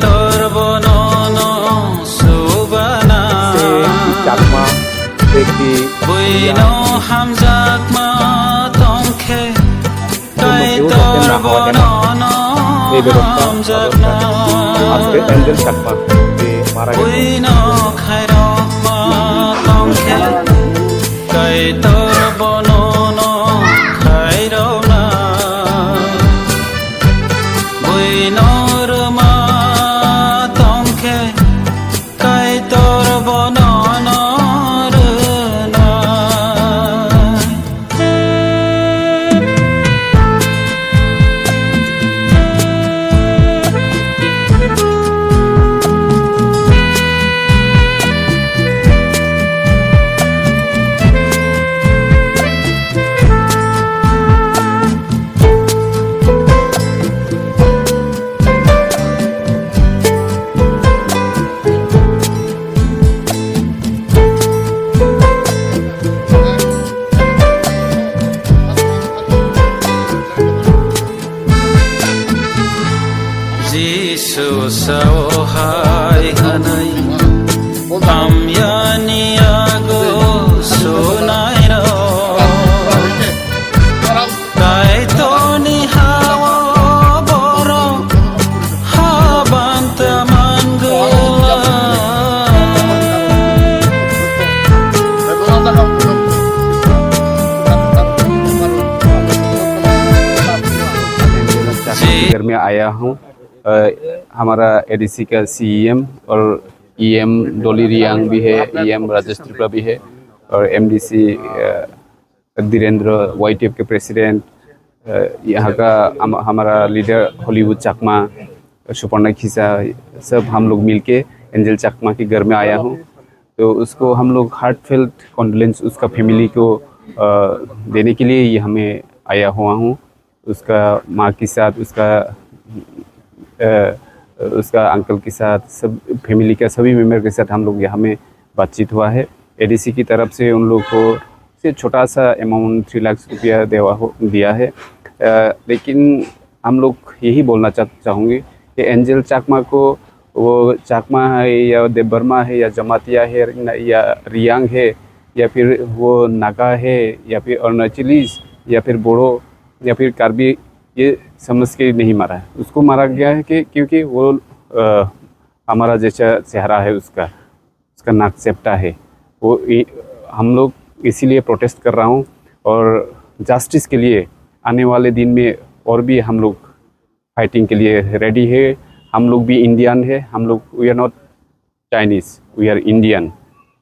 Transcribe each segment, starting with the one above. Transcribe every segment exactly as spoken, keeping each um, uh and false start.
Tor bono no subana. Se Chakma, se ki Buino hamjakma tongkhe. Kaitor bono no hamjakna. এই ব্যবস্থা, ব্যবস্থা। আজকে এঞ্জেল চাকমা, যে মারা গেছে। Buino khairokma tongkhe. Kaitor bono no khairokna. Buino rwma tongkhe, Kaitor bono no rwnai. Jisu sao hai hwnwi hamyani yago sunairok. Kaitorni hao borok habanta mangwlai. घर में आया हूँ। अ, हमारा एडीसी का सीएम और ईएम डोली रियांग भी है, ईएम राजेश त्रिपुरा भी है और एमडीसी, अ, धीरेन्द्र, वाईटीएफ के प्रेसिडेंट, अ, यहाँ का हम, हमारा लीडर हॉलीवुड चाकमा, सुपर्णा खिसा, सब हम लोग मिलके एंजल चाकमा के घर में आया हूँ। तो उसको हम लोग हार्टफेल्ट कॉन्डोलेंस उसका फैमिली को, अ, देने के लिए ये हमें आया हुआ हूँ। उसका माँ के साथ, उसका, अ, उसका अंकल के साथ, सब फैमिली का सभी मेंबर के साथ हम लोग यहाँ में बातचीत हुआ है। एडीसी की तरफ से उन लोग को से छोटा सा अमाउंट थ्री लाख रुपया देवा हो, दिया है। अ, लेकिन हम लोग यही बोलना चाह-, चाहूँगी कि एंजल चाकमा को, वो चाकमा है या देबबर्मा है या जमातिया है न-, या रियांग है या फिर वो नागा है या फिर अरुणाचलीज या फिर बोडो या फिर कार्बी, ये समझ के नहीं मारा है। उसको मारा गया है कि क्योंकि वो, अ, हमारा जैसा चेहरा है उसका, उसका नाक चेपटा है। वो इ-, हम लोग इसीलिए प्रोटेस्ट कर रहा हूँ और जस्टिस के लिए आने वाले दिन में और भी हम लोग फाइटिंग के लिए रेडी है। हम लोग भी इंडियन है, हम लोग, we are not Chinese, we are Indian।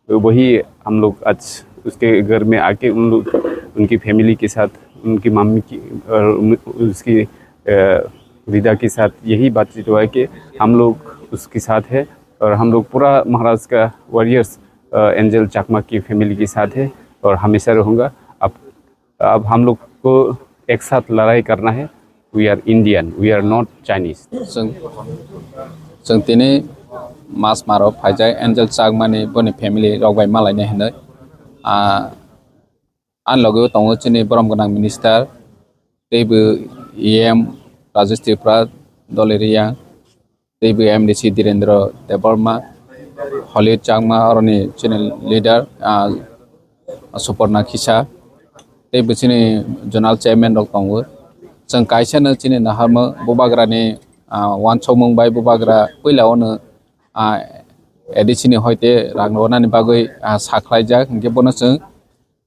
तो वही हम लोग आज उसके घर में आके उन लोग, उनकी फैमिली के साथ, उनकी मम्मी की और उन-, उसकी, अ, रिदा के साथ यही बातचीत हुआ है कि हम लोग उसके साथ है और हम लोग पूरा महाराज का वॉरियर्स, अ, एंजल चाकमा की फैमिली के साथ है और हमेशा रहूँगा। अब अब हम लोग को एक साथ लड़ाई करना है। We are Indian, we are not Chinese। Chwng, chwng tini mas maro phaijak Angel Chakmani boni family rok bai malainai hinwi. Ah, ani loge o tongo chini borom gwnang minister, teibo E M Rajesh Tripura, Doli Riyang, teibo M D C Dhirendra Debbarma, Hollywood Chakma, oroni chini leader, ah, Suparna Khisa, teibo chini zonal chairman rok tongo. Chwng kaisa no chini naharma bubagrani, ah, wansukmung bai bubagra puila o no, ah, A D C ni hoite rang rwnani bagwi, ah, sakhlaijak, hinkhe bono chwng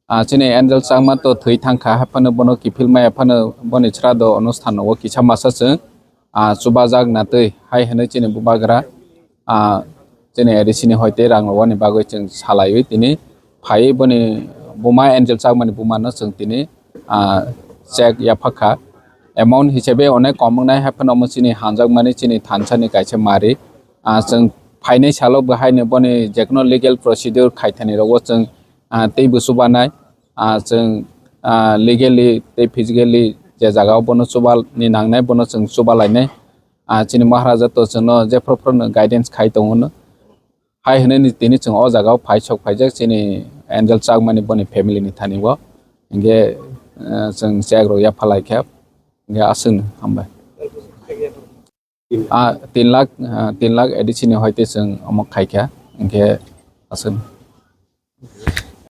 Ah, chini Angel Chakma to thwi thangkha, haphano bono kiphil maya phano boni srado onusthan o kisa masa chwng, ah, chubajak natwi hai hwnwi chini bubagra, ah, chini A D C ni hoite rang rwani bagwi chwng salaiwi tini phaiwi boni buma Angel Chakmani bumano chwng tini, ah, check yaphakha. Amount hisabe onek kom wngnai, haphano omo chini hanjakmani chini thansa ni kaisa mari. Ah, chwng phainai salo bo haino boni jekno legal procedure khaithani rogo chwng, ah, teibo chubanai. Ah, chwng, ah, legally tei physically je jaga o bono chuba ni nangnai, bono chwng chuba lainai. Ah, chini Maharaja to chwngno jephru phru no guidance khai tongo no. Hai hwnwi ni tini chwng o jaga o phai sok phaijak chini Angel Chakmani boni family ni thani o. Hinkhe, ah, chwng check rok yapha lai kha. Hinkhe aswk no, hambai. Ah, tin lakh, ah, tin lakh A D C ni hoite chwng omo khaikha, hinkhe aswk.